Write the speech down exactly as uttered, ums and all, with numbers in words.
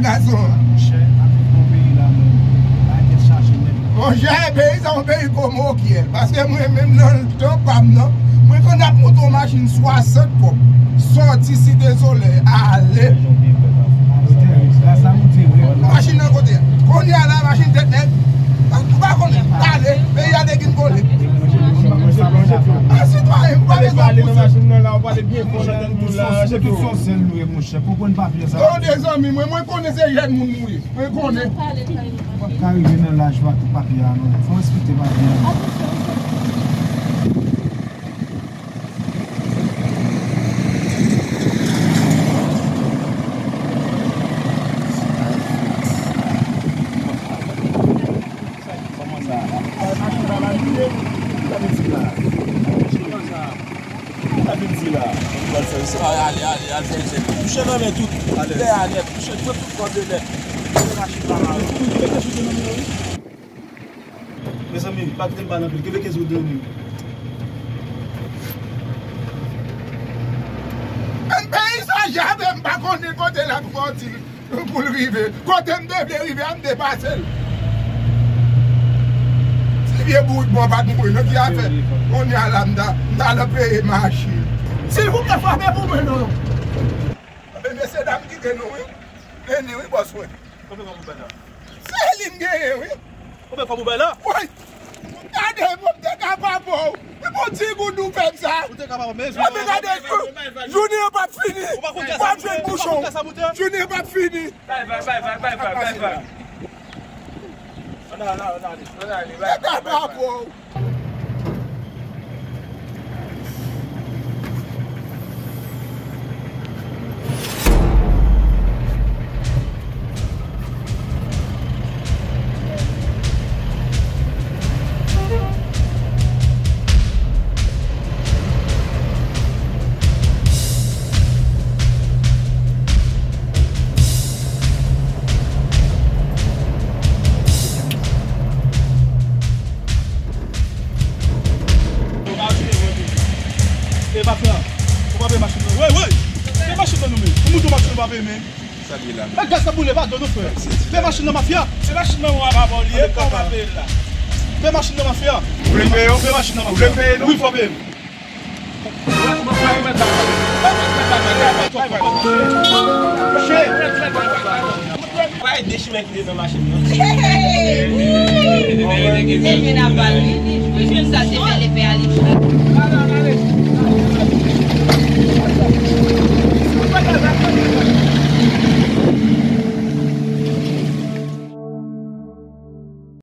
Gason. Monchè, ap viv nan peyi la, men. Bagay tèt chaje nèt. Monchè, peyi sa yon peyi komokyèl. Paske mwen menm nan tan pa m nan, mwen konn ap monte yon machin swasant kòb. Sòti Site Solèy, ale. Machin nan kote a? Kounye a la, machin tèt nèg. Ou pa konnen. Ale, peyi a te kin kole. A sitwayen, ou pa bezwen pouse. Monchè, tout se yon sèl nou ye, monchè. Konprann papye sa. Tande zanmi mwen, mwen konnen se jèn moun nou ye. Mwen konnen. W ap ka rive nan laj pa tout papye a, non. Fò respekte papye a. Kòman sa? Sa vin di la. Sa vin di la. Ale, ale, ale, fè jèn. Touche nan men tout. Lè a nèt. Touche, pran tout kòb yo nèt. Mezanmi, pa kite m pale anpil. Kenbe kenz goud nan men. Menm peyi sa, jape m pa konnen kote l ap sòti. Pou l rive. Kote m te vle rive a, m te pase l. Ti vye bourik mwen pa t mouri nan ki afè. Kounye a la, m ta, m ta nan peye machin. Silvouplè, frape pou mwen non. Anben, mesye dam kite nou, wi. Vini, wi, bòs mwen. Konbyen kòb ou bay la? Se li m genyen, wi. Konbyen kòb ou bay la? Woy! Gade, mwen te ka pa bon. E bon ti goud ou fè m sa. Ou te ka pa bon, men jounen an p ap fini. Ou pa konn kè sa moute? Ou pa konn kè sa moute? Jounen an p ap fini. Bay, bay, bay, bay, bay, bay, bay, bay. Ann ale, ann ale, ann ale, ann ale, bay, bay, bay, bay. E pa fè. Ou pa peye machin nan. Woy, woy. Peye machin nan nou men. Ou moute machin ou pa peye men. Sa l ye la? Gaz la boule, pa dlo nou frè. Peye machin nan mafya. Se machin nan w ap ba w li, e pa w pa peye l la. Peye machin nan mafya. Ou vle peye w? Peye machin nan mafya. Ou vle peye nou? Wi, fò peye m. Bay de chimen ki te nan machin nan. Se jwenn sa te fè lepè ale.